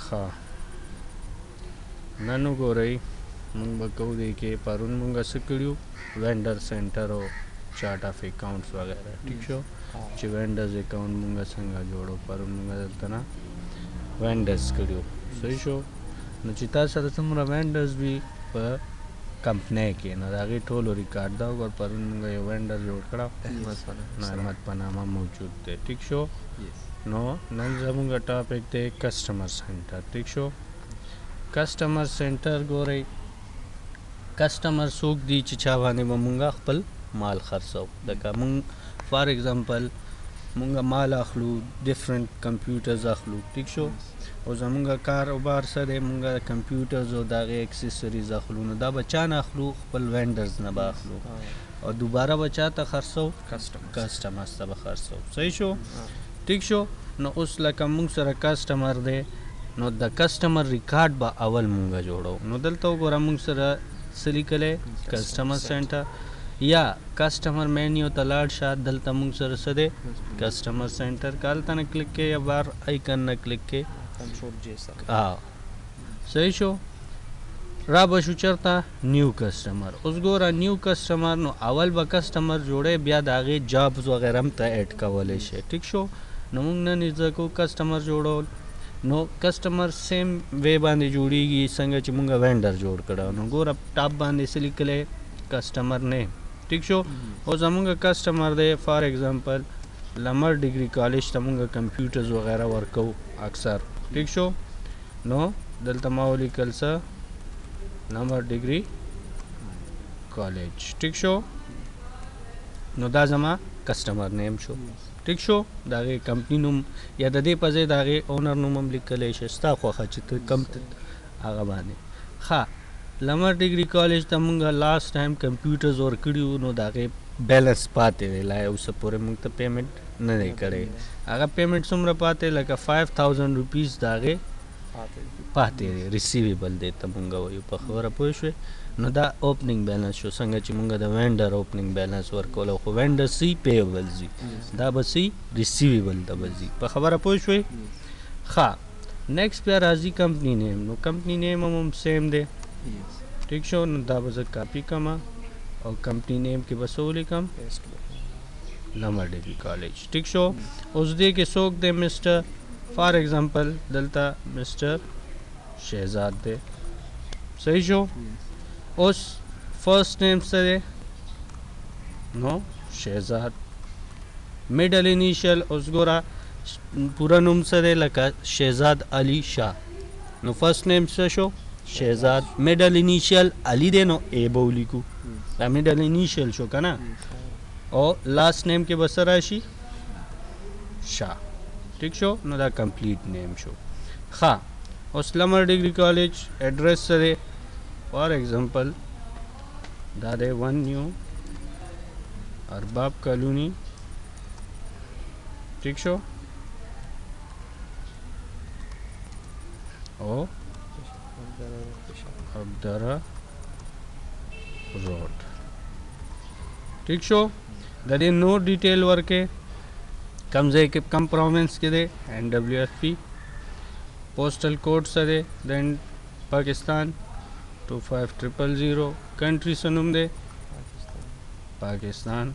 ښه نن وګورئ مونږ به کوو دې کې پرون مونږ څه کړي وو؟ vendor center او chart of accounts وغیره. ټیک شو چې vendors account مونږ څنګه جوړو؟ پرون مونږ دلته نه vendors کړي وو. صحیح شو. نو چې تا سره څومره vendors وي په کمپنۍ کې، نو د هغې ټولو ریکارډ دا وګوره. پرون مونږ یو vendor جوړ کړه، نو احمد په نامه موجود دی. ټیک شو. نو نن زمونږ topic دی customer center. ټیک شو. customer center ګورئ، customer څوک دي چې چا باندې به مونږ خپل مال خرڅو. لکه مونږ for example مونږ مال اخلو، different computers اخلو. ټیک شو. او زمونږ کار او بار څه دی؟ مونږ computers او د هغې accessories اخلو. نو دا به چا نه اخلو؟ خپل vendors نه به اخلو، او دوباره به چا ته خرڅو؟ customers ته به خرڅو. صحیح شو. ټیک شو. نو اوس لکه مونږ سره customer دی، نو د customer record به اول مونږ جوړو. نو دلته وګوره مونږ سره څه لیکلی؟ customer center یا customer menu ته لاړ شه. دلته مونږ سره څه دی؟ customer center. که هلته نه کلیک کې یا بار icon نه کلیک کې، control J سره. صحیح شو. را به شو چېرته؟ new customer. اوس ګوره new customer، نو اول به customer جوړی، بیا د هغې jobs وغیره هم ته add کولی شي. ټیک شو. نو مونږ نن زده کوو customer جوړول. نو customer same way باندې جوړیږي څنګه چې مونږ vendor جوړ کړو. نو ګوره top باندې څه لیکلی؟ customer name. ټیک شو. او زمونږ customer دی، for example لمر degree college ته مونږ computers وغیره ورکوو اکثر. ټیک شو. نو دلته ما ولیکل څه؟ لمر degree college. ټیک شو. نو دا زما customer name شو. ټیک شو. د هغې کمپني نوم یا د دې په ځای د هغې owner نوم هم لیکلی شې، ستا خوښه چې ته کم هغه باندې. ښه لمر degree college ته مونږ last time computers ورکړي وو، نو د هغې balance پاتې دی، لا اوسه پورې مونږ ته payment نه دی کړی. هغه payment څومره پاتې؟ لکه 5000 rupees د هغې پاتې دی، receivable دی ته مونږ وایو. په خبره پوه شوې؟ نو دا opening balance شو. څنګه چې مونږ د vendor opening balance ورکولو، خو vendor سی payable ځي، دا به سی receivable ته به ځي. په خبره پوه شوې؟ ښه next بیا راځي company name. نو company name هم same دی. ټیک شو. نو دا به زه کاپي کړم او company name کې به څه ولیکم؟ لمر degree college. ټیک شو. اوس دې کې څوک دی؟ Mister for example دلته Mister شهزاد دی. صحیح شو. اوس first name څه دی؟ نو شهزاد. middle initial، اوس ګوره پوره نوم څه دی؟ لکه شهزاد علي شاه. نو first name څه شو؟ شهزاد. middle initial علي دی، نو A به ولیکو، دا middle initial شو که نه؟ او last name کې به څه راشي؟ شاه. ټیک شو. نو دا complete name شو. ښه اوس لمر degree college address څه دی؟ for example دا دی 1 New ارباب Colony. ټیک شو. او ابدره road. ټیک شو. د دې نور detail ورکې، کم ځای کې، کم province کې دی، NWFP، postal code څه دی؟ د پاکستان 25000. country څه نوم دی؟ پاکستان.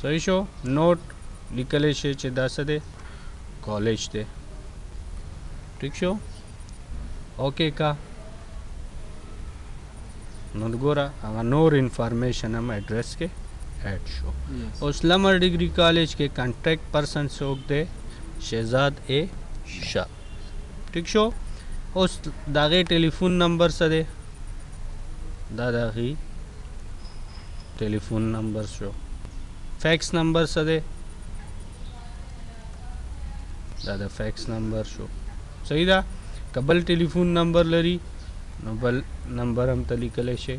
صحیح شو. note لیکلی شي چې دا څه دی؟ کالج دی. ټیک شو. okay کا. نو ګوره هغه نور information هم ادرس کې add شو. اوس لمر degree college کې contact person څوک دی؟ شهزاد ای شاه. ټیک شو. اوس د هغې ټلیفون نمبر څه دی؟ دا د هغې ټلیفون نمبر شو. fax number څه دی؟ دا د fax number شو. صحیح ده. که بل ټلیفون نمبر لري نو بل نمبر هم ته لیکلی شي.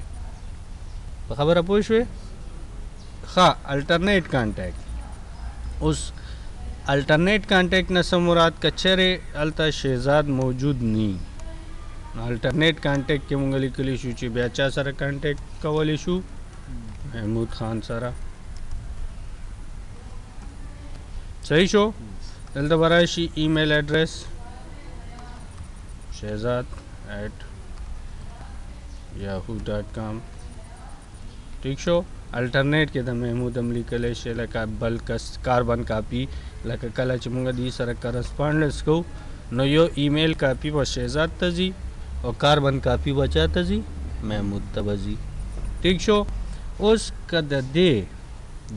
په خبره پوه شوې؟ ښه alternate contact. اوس alternate contact نه څه مراد؟ که چېرې هلته شهزاد موجود نی، نو alternate contact کې مونږ لیکلی شو چې بیا چا سره contact کولی شو؟ محمود خان سره. صحیح شو. دلته به راشي email address. shehzad@yahoo.com. ټیک شو. الټرنیټ کې د محمود هم لیکلی شي، لکه بل کس کاربن کاپي، لکه کله چې موږ دې سره کرسپانډنس کوو نو یو ایمیل کاپي به شهزاد ته ځي او کاربن کاپي به چا ته ځي؟ محمود ته به ځي. ټیک شو. اوس که د دې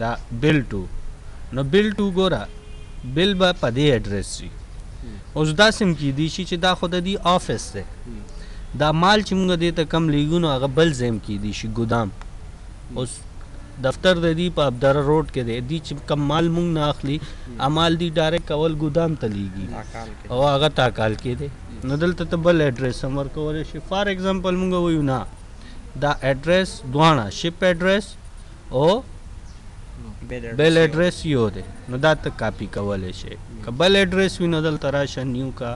دا bill to، نو bill to ګوره bill به په دې اډرس وي. اوس داسې هم کېدی شي چې دا خو د دې آفس دی، دا مال چې موږ دې ته کم لیږو نو هغه بل ځای هم کېدی شي، ګودام. اوس دفتر د دې په ابدره روډ کې دی، دي چې کم مال موږ نه اخلي مال دی ډایرکټ اول ګودام ته لیږي او هغه تاکال کې دی. نو دلته ته بل اډرس هم ورکولی شي. فار اگزامپل موږ وایو نه دا اډرس دواړه شپ اډرس او بل اډرس یو دی، نو دا ته کاپي کولی شي. که بل اډرس وي نو دلته راشه نیو کا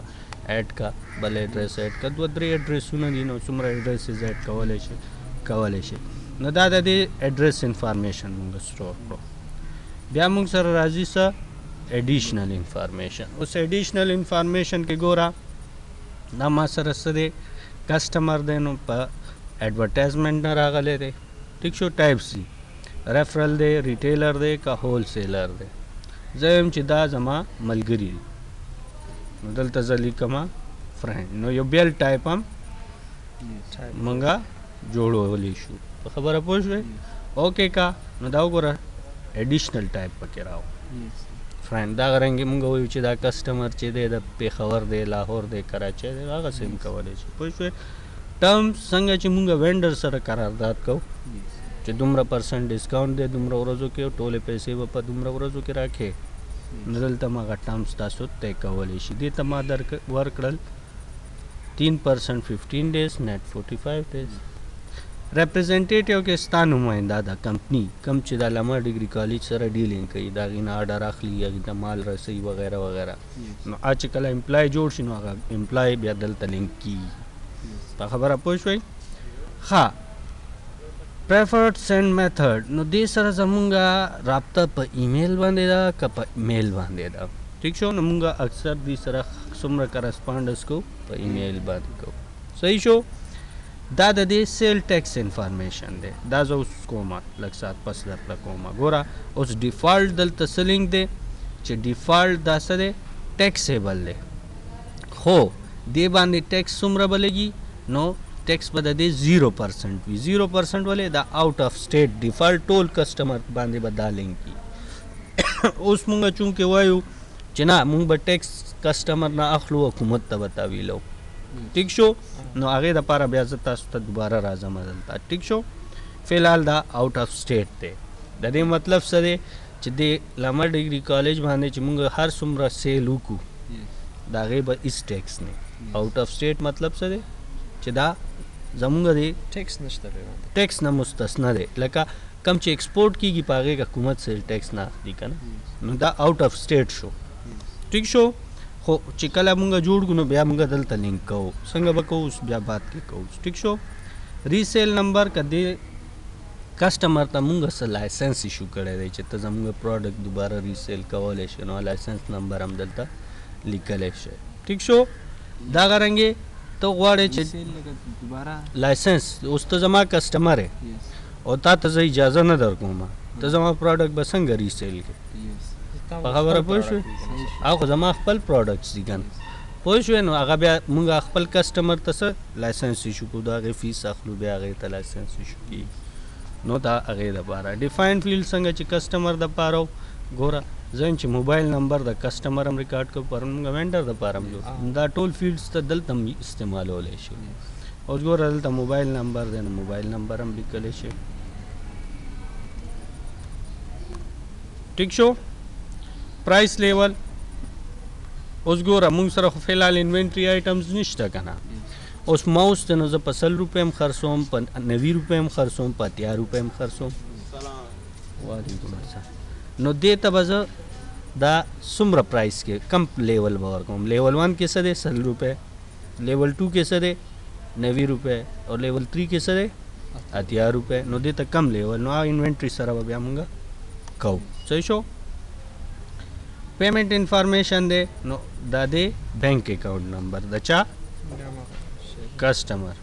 اډ کا، بل اډرس اډ کا، دوه درې اډرسونه دي نو څومره اډرسز اډ کولی شي کولی شي. نو دا د دې اډرس انفارمیشن موږ سټور کړو. بیا موږ سره راځي څه ایډیشنل انفارمیشن. اوس ایډیشنل انفارمیشن کې ګوره دا ما سره څه دی، کسټمر دی نو په ایډورټایزمنټ نه راغلی دی. ټیک شو. ټایپس دي، ریفرل دی، ریټیلر دی که هول سیلر دی. زه یم چې دا زما ملګري دي نو دلته زه لیکم فرند. نو یو بل ټایپ هم موږ جوړولی شو. په خبره پوه شوې؟ okay کا. نو دا وګوره additional type پکې راو friend. دا رنګ موږ وایو چې دا customer چې دی د پېښور دی، لاهور دی، کراچۍ دی، هغه سیم کولی شي. پوه شوې؟ term څنګه چې موږ vendor سره قرارداد کوو چې دومره percent discount دی دومره ورځو کې او ټولې پیسې به په دومره ورځو کې راکې، نو دلته هم هغه terms تاسو طی کولی شي. دې ته ما ورکړل 3% 15 days net 45 days. representative کې ستا نماینده ده کمپنی کم چې د علامه ډیګري کالج سره dealing کوي، د هغې نه order اخلي، هغې ته مال رسوي وغیره وغیره. نو چې کله employee جوړ شي نو هغه employee بیا دلته لینک کیږي. په خبره پوه شوئ؟ ښه. preferred send method، نو دې سره زمونږ رابطه په ایمیل باندې ده که په میل باندې ده؟ ټیک شو. نو مونږ اکثر دې سره څومره correspondence کوو په ایمیل باندې کوو. صحیح شو. دا د دې sales tax information دی، دا زه اوس کوم لږ ساعت پس درته کوم. ګوره اوس default دلته څه لینک دی چې default دا څه دی، taxable دی، خو دې باندې tax څومره به لګي؟ نو tax به د دې 0% وي. 0% ولې؟ دا out of state default ټول customer باندې به دا لینک کړي. اوس مونږ چونکې وایو چې نه مونږ به tax customer نه اخلو حکومت ته به تحویلو. ټیک شو. نو هغې دپاره بیا زه تاسو ته دوباره راځم دلته. ټیک شو. فی الحال دا out of state دی. د دې مطلب څه دی چې دې علامه ډیګري کالج باندې چې مونږ هر څومره sale وکړو د هغې به هېڅ tax نه. out of state مطلب څه دی چې دا زمونږ دی tax نشته، tax نه مستثنا دی. لکه کم چې export کیږي په هغې حکومت sales tax نه اخلي که نه، نو دا out of state شو. ټیک شو. خو چې کله مونږ جوړ کړو نو بیا مونږ دلته لینک کوو. څنګه به کوو اوس بیا بعد کې کوو. ټیک شو. resale number که دې customer ته مونږ څه license issue کړی دی چې ته زمونږ product دوباره resale کولی شې، نو license number هم دلته لیکلی شي. ټیک شو. دغه رنګې ته غواړې چې license، اوس ته زما customer یې او تا ته زه اجازه نه درکوم، ته زما product به څنګه resale کړې؟ په خبره پوه شوې؟ هغه خو زما خپل products دي که نه، پوه شوې؟ نو هغه بیا مونږ خپل customer ته څه license issue کوو، د هغې fees اخلو، بیا هغې ته license issue کېږي. نو دا هغې دپاره define field څنګه چې customer دپاره ګوره زه چې mobile number د customer هم ریکارډ کوو، پرون مونږ vendor دپاره هم جوړ، دا ټول fields ته دلته هم استعمالولی شي. اوس ګوره دلته mobile number دی، نو mobile number هم لیکلی شي. ټیک شو. price level، اوس ګوره مونږ سره خو فی الحال inventory items نشته که نه. اوس ماوس دی نو زه په 100 روپۍ هم خرڅوم، په 90 روپۍ هم خرڅوم، په 80 روپۍ هم خرڅوم. وعلیکم السلام. نو دې ته به زه دا څومره price کې کم level به ورکوم؟ level 1 کې څه دی؟ 100 روپۍ. level 2 کې څه دی؟ 90 روپۍ. او level 3 کې څه دی؟ 80 روپۍ. نو دې ته کم level، نو هغه inventory سره به بیا مونږ کوو. صحیح شو. payment information دی، نو دا دی bank account number د چا؟ کسټمر.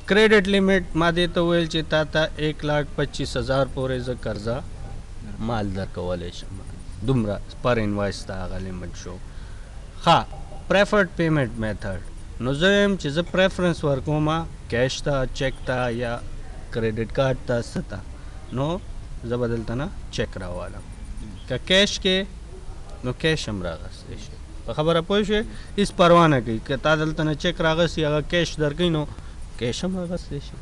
کریډټ لیمټ ما دې ته وویل چې تا ته 1,25,000 پورې زه قرضه مال درکولی شم، دومره پر انوایس ته هغه لیمټ شو. ښه، پریفرډ پیمنټ میتھډ، نو زه وایم چې زه پریفرنس ورکوم کیش ته، چیک ته یا کریډټ کارت ته، څه ته، نو زه به دلته نه چیک راوالم. که کیش کې نو کیش هم راغستی شي. په خبره پوه شوې؟ هېڅ پروا نه کوي که تا دلته نه چیک راغستی هغه کیش درکوي نو کیش هم اخیستی شي،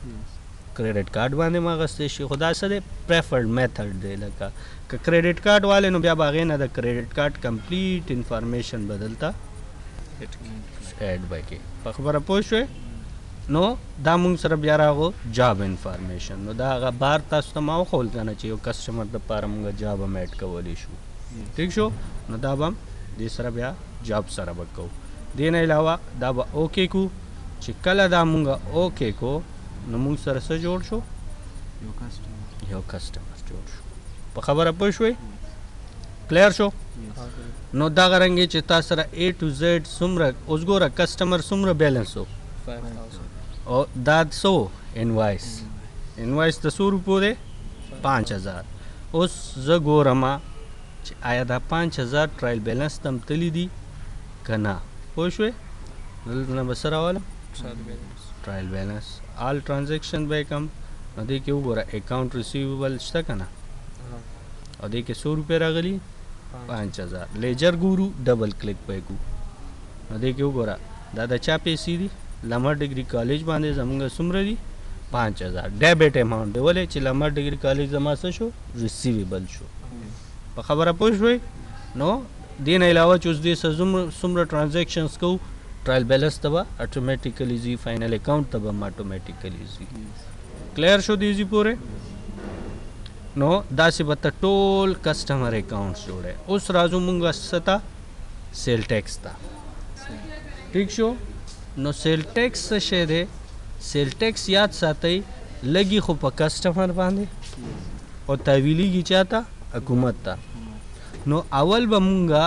کریډټ کارت باندې هم اخیستی شي. خو دا څه دی؟ پریفرډ میتھډ دی. لکه که کریډټ کارت والے نو بیا به هغې نه د کریډټ کارت کمپلیټ انفارمیشن به دلته اډ به کړي. په خبره پوه شوې؟ نو دا مونږ سره بیا راغو جاب انفارمیشن. نو دا هغه بار تاسو ته ما وښول که نه چې یو کسټمر دپاره مونږ جاب هم اډ کولی شو. ټیک شو؟ نو دا به هم دې سره بیا جاب سره به کوو. دې نه علاوه دا به اوکې کو، چې کله دا مونږ اوکې کو نو مونږ سره څه جوړ شو؟ یو کسټمر جوړ شو. په خبره پوه شوې؟ کلیر شو؟ نو دغه رنګې چې تا سره A to Z څومره اوس ګوره کسټمر څومره بیلنس و او دا څه و؟ انوایس. انوایس د څو روپو دی؟ 5,000. اوس زه ګورم چې آیا دا 5,000 ټرایل بیلنس ته هم تللي دي که نه. پوه شوې؟ دلته نه به څه راولم؟ ټرایل بیلنس آل ټرانزیکشن به یې کم. نو دې کې وګوره اکاونټ ریسیویبل شته که نه، او دې کې څو روپۍ راغلي؟ 5,000. لیجر ګورو، ډبل کلیک به یې کو. نو دې کې وګوره دا د چا پیسې دي؟ لمر ډیګري کالج باندې زمونږ څومره دي؟ 5,000. ډیبټ اماونټ دی، ولې چې لمر ډیګري کالج زما څه شو؟ ریسیویبل شو. په خبره پوه شوئ؟ نو دې نه علاوه چې اوس دې سره څومره ټرانزیکشنز کوو ټرایل بیلنس ته به اټومیټیکلی ځي، فاینل اکاونټ ته به هم اټومیټیکلی ځي. کلیر شو دې ځي پورې؟ نو داسې به ته ټول کسټمر اکاونټس جوړې. اوس راځو مونږ څه ته؟ سیل ټیکس ته. ټیک شو؟ نو سیل ټیکس څه شی دی؟ سیل ټیکس یاد ساتئ لګي خو په کسټمر باندې او تحویلیږي چا ته؟ حکومت ته. نو اول به مونږه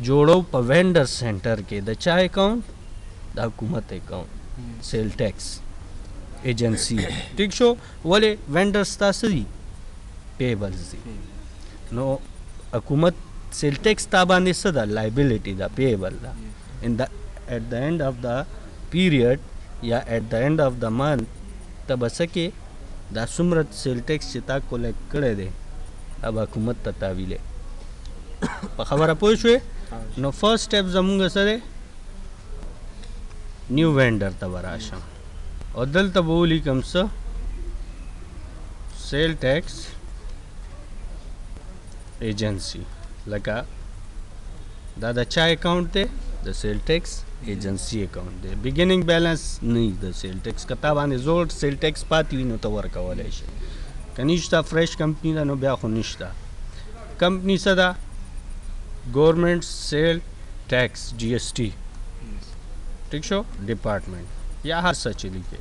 جوړو په وینډر سنټر کې د چا اکاونټ؟ د حکومت اکاونټ، سیل ټیکس ایجنسی. ټیک شو؟ ولې وینډر ستا څه دي؟ پیبلز دي. نو حکومت سیل ټیکس تا باندې څه ده؟ لایبیلیټي ده، پیبل ده. ان the at the end of the period یا at the end of the month ته به څه کې دا څومره سیل ټیکس چې تا کولیکټ کړی دی دا به حکومت ته تحویلې. په خبره پوه شوې؟ نو فرست سټیپ زمونږ څه دی؟ نیو وینډر ته به راشم او دلته به ولیکم څه؟ سیل ټیکس ایجنسی. لکه دا د چا اکاونټ دی؟ د سیل ټیکس ایجنسی اکاونټ دی. بیګینینګ بیلنس نه د سیل ټیکس، که تا باندې زوړ سیل ټیکس پاتې وي نو ته ورکولی شې، که نشته فریش کمپني ده نو بیا خو نشته. کمپني څه ده؟ ګورنمنټ سیل ټیکس GST. ټیک شو؟ ډپارټمنټ یا هر څه چې لیکې.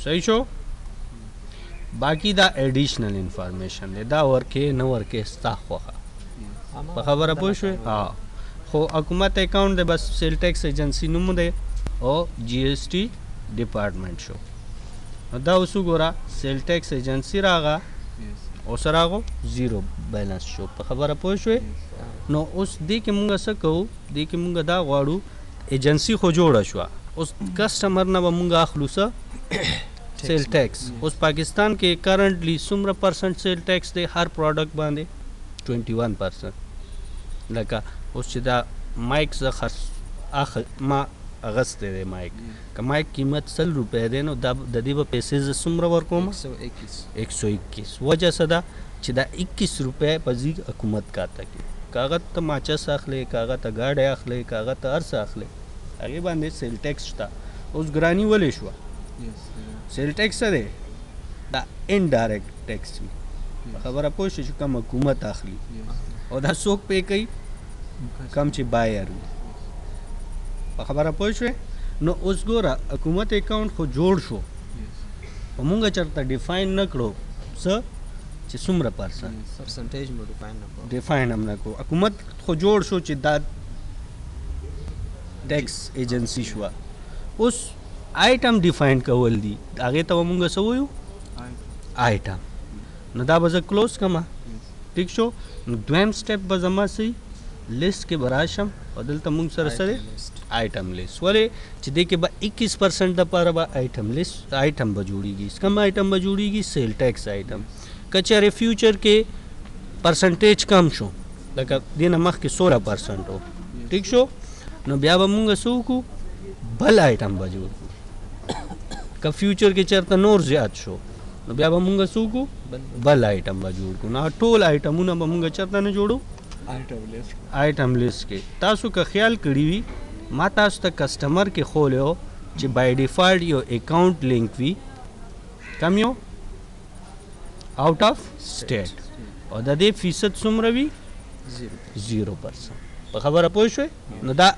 صحیح شو؟ باقي دا ایډیشنل انفارمیشن دی، دا ورکې نه ورکې ستا خوښه. په خبره پوه شوې؟ ها، خو حکومت اکاونټ دی بس، سیل ټیکس ایجنسی نوم دی او GST ډپارټمنټ شو. نو دا اوس وګوره سیل ټیکس ایجنسی راغه، اوس راغو زیرو بیلنس شو. په خبره پوه شوې؟ نو اوس دې کې مونږ څه کوو؟ دې کې مونږ دا غواړو ایجنسی خو جوړه شوه، اوس کسټمر نه به مونږ اخلو څه؟ سیل ټیکس. اوس پاکستان کې کرنټلی څومره پرسنټ سیل ټیکس دی هر پروډکټ باندې؟ 21%. لکه اوس چې دا مایک زه خرڅ ما اغستی دی مایک، که مایک قیمت 100 روپۍ دی نو دا د دې به پیسې زه څومره ورکوم؟ 121. وجه څه ده؟ چې دا 21 روپۍ په ځي حکومت کاته کې، که هغه ته ماچس اخلې، که هغه ته ګاډی اخلې، که هغه ته هر څه اخلې، هغې باندې سیل ټیکس شته. اوس ګراني ولې شوه؟ سیل ټیکس څه دی؟ دا انډایرکټ ټیکس وي. خبره پوه شئ چې کوم حکومت اخلي او دا څوک پې کوي؟ کم چې بایر وي. په خبره پوه شوې؟ نو اوس ګوره حکومت اکاونټ خو جوړ شو، خو مونږ چېرته ډیفاین نه کړو څه چې څومره پرسنټ پرسنټیج مو ډیفاین نه کړو، ډیفاین هم نه کړو. حکومت خو جوړ شو چې دا ټیکس ایجنسی شوه. اوس آیټم ډیفاین کول دي، هغې ته به مونږ څه وایو؟ آیټم. نو دا به زه کلوز کړم، ټیک شو. نو دویم سټیپ به زما څه وي؟ لیست کې به راشم او دلته مونږ سره څه دی؟ آیټم لیست. ولې چې دې کې به 21% دپاره به آیټم لیست آیټم به جوړیږي. کوم آیټم به جوړیږي؟ سیل ټیکس آیټم. که چېرې فیوچر کې پرسنټیج کم شو، لکه دې نه مخکې 16% و، ټیک شو، نو بیا به مونږ څه وکړو؟ بل آیټم به جوړ کړو. که فیوچر کې چېرته نور زیات شو، نو بیا به مونږ څه وکړو؟ بل آیټم به جوړ کړو. نو ټول آیټمونه به مونږ چېرته نه جوړو؟ آیټم لیست کې. تاسو که خیال کړی وي، ما تاسو ته کسټمر کې ښولی و چې بای ډیفالټ یو اکاونټ لینک وي، کم یو آوټ آف سټیټ، او د دې فیصد څومره وي؟ 0%. په خبره پوه شوې؟ نو دا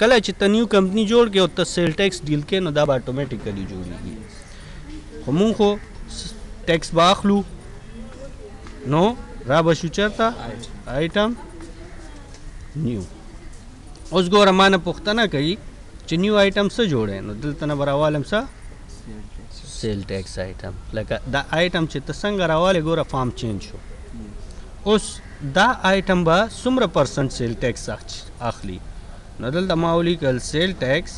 کله چې ته نیو کمپنی جوړ کې او ته سیل ټیکس ډیل کې، نو دا به اتوماتیکلی جوړیږي. خو مونږ خو ټیکس به اخلو، نو را به شو چېرته؟ آیټم نیو. اوس ګوره ما نه پوښتنه کوي چې نیو آیټم څه جوړې، نو دلته نه به راوالم څه؟ سیل ټیکس آیټم. لکه دا آیټم چې ته څنګه راوالې، ګوره فارم چینج شو. اوس دا آیټم به څومره پرسنټ سیل ټیکس اخلي؟ نو دلته ما ولیکل سیل ټیکس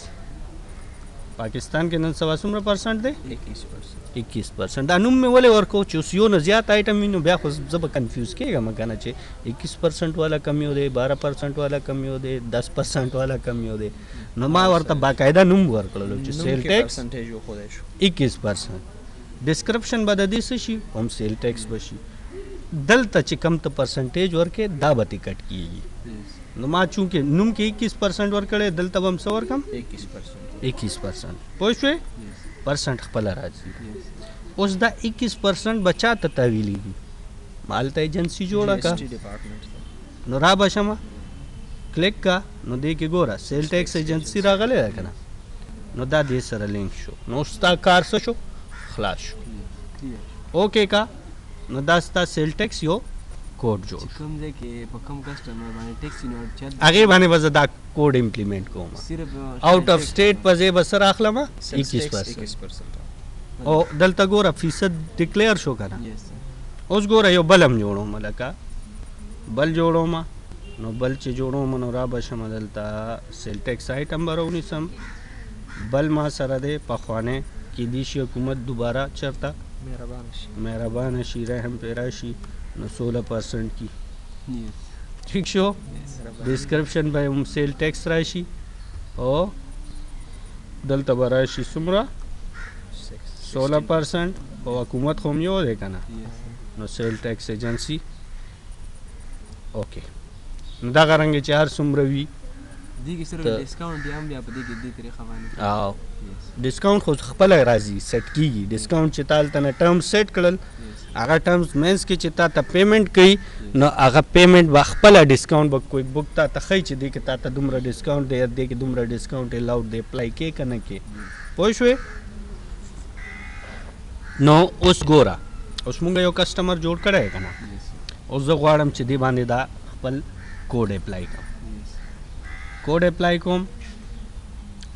پاکستان کې نن سبا څومره پرسنټ دی؟ 21%. 21%. دا نوم مې ولې ورکو چې اوس یو نه زیات آیټم وي، نو بیا خو زه به کنفیوز کېږم که نه چې 21% والا کم یو دی، 12% والا کم یو دی، 10% والا کم یو دی. نو ما ورته باقاعده نوم ورکړلو چې سیل ټیکس پرسنټیج وښودی شو 21%. ډسکرپشن به د دې څه شي؟ هم سیل ټیکس به شي. دلته چې کم ته پرسنټیج ورکې دا به ترې کټ کېږي. نو ما چونکې نوم کې 21% ورکړی، دلته به هم څه ورکړم؟ 21%. 21%. پوه شوې؟ پرسنټ خپله راځي. اوس دا 21% به چا ته تحویلېږي؟ ما هلته ایجنسي جوړه کړه، نو را به شمه کلیک کا، نو دې کې ګوره سیل ټیکس ایجنسي راغلی ده که نه، نو دا دې سره لینک شو. نو اوس ستا کار څه شو؟ خلاص شو. اوکې کا، نو دا ستا سیل ټیکس یو کوډ جوړ شو. کوم ځای کې په کوم کسټمر باندې ټیکس نو چا هغې باندې به زه دا کوډ امپلیمنټ کوم. آوټ آف سټیټ په ځای به څه راخلم؟ 21%. او دلته ګوره فیصد ډیکلیر شو که نه. اوس ګوره یو بل هم جوړوم، لکه بل جوړوم، نو بل چې جوړوم نو را به شم دلته سیل ټیکس آیټم به راونیسم. بل ما سره دی پخوانی، کیدی شي حکومت دوباره چېرته مهربانه شي، رحم پرې راشي، نو 16% کی. ټیک شو. ډسکرپشن به هم سیل ټیکس راشي او دلته به راشي څومره؟ 16%. او حکومت خو هم یو دی که نه، نو سیل ټیکس ایجنسي. اوکې، نو دغه رنګ چې هر څومره وي دې کې صرف ډسکاونټ دی هم بیا په دې کې دې طریقه باندې. او ډسکاونټ خو خپله راځي، سیټ کیږي. ډسکاونټ چې تا هلته نه ټرم سیټ کړل، هغه ټرمز منځ کې چې تا ته پیمنټ کوي، نو هغه پیمنټ به خپله ډسکاونټ به کویک بوک تا ته ښیي چې دې کې تا ته دومره ډسکاونټ دی، دې کې دومره ډسکاونټ الاؤډ دی، اپلای کې که نه کې. پوه شوې؟ نو اوس ګوره، اوس مونږ یو کسټمر جوړ کړی که نه، اوس زه غواړم چې دې باندې دا خپل کوډ اپلای کړم. کوډ اپلای کوم،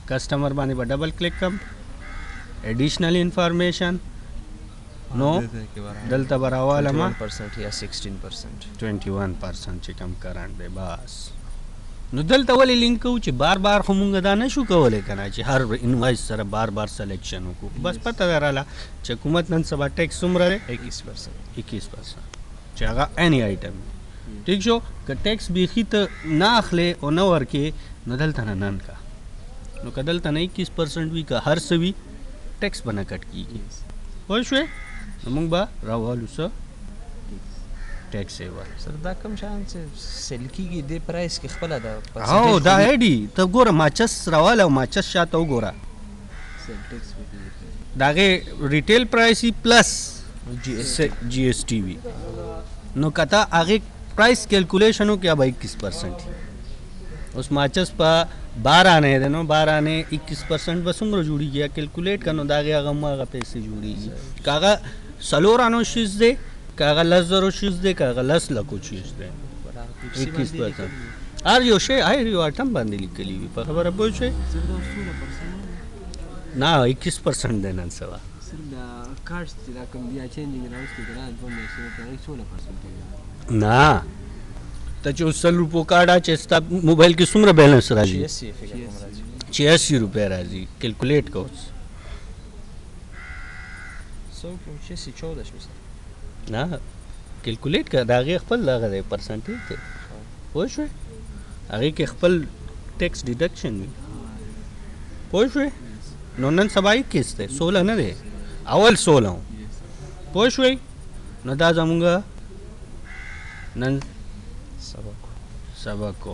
کسټمر باندې به ډبل کلیک کړم، اډیشنل انفارمیشن، نو دلته به راوالم 21% یا 16%، 21% چې کم کرنټ دی بس. نو دلته ولې لینک کوو چې بار بار خو مونږ دا نه شو کولی که نه چې هر انوایس سره بار بار سلیکشن وکړو. بس پته دراله چې حکومت نن سبا ټیکس څومره دی؟ 21%. 21% چې هغه اني آیټم دی. ټیک شو. که ټیکس بیخي ته نه اخلې او نه ورکې، نو دلته نه نن کا، نو که دلته نه 21% وي که هر څه وي، ټیکس به نه کټ کېږي. پوه شوې؟ نو موږ به راوالو څه؟ ټیکس سیور. سر دا کوم شیان چې سیل کېږي دې پرایس کې خپله ده او دا ایډي ته ګوره، ماچس راواله او ماچس شاته وګوره، د هغې ریټیل پرایس وي پلس جی ایس ټي وي. نو که ته هغې پرایس کیلکولیشن وکړې، به 21% وي. اوس ماچس په 12 آنې دی، نو 12 آنې 21% به څومره جوړېږي؟ کیلکولیټ کړه، نو د هغې هغه هماغه پیسې جوړېږي. که هغه 4 آنو شیز دی، که هغه 10,000 شیز دی، که هغه 10 لکو شیز دی، 21%. هر یو شی، هر یو آیټم باندې لیکلی وي. په خبره پوه شئ؟ سر دا 16% نه، 21% دی نن سبا. سر دا کارډز چې دا کوم بیا چینجینګ راوستي که نه، 2 میاشتې په هغې 16% دی. نه، ته چې اوس 100 روپو کارډ اچې، ستا موبایل کې څومره بیلنس راځي؟ 86 فکر کوم راځي. 86 روپۍ راځي. کیلکولیټ کو اوس. سو کوم 86 14 شو سر. نه، کیلکولیټ کړه، د هغې خپل دغه دی، پرسنټیج دی، پوه شوې؟ هغې کې خپل ټیکس ډیډکشن وي، پوه شوې؟ نو نن سبا 21 دی، 16 نه دی، اول 16 و، پوه شوې؟ نو دا زمونږ نن سبق. سبق.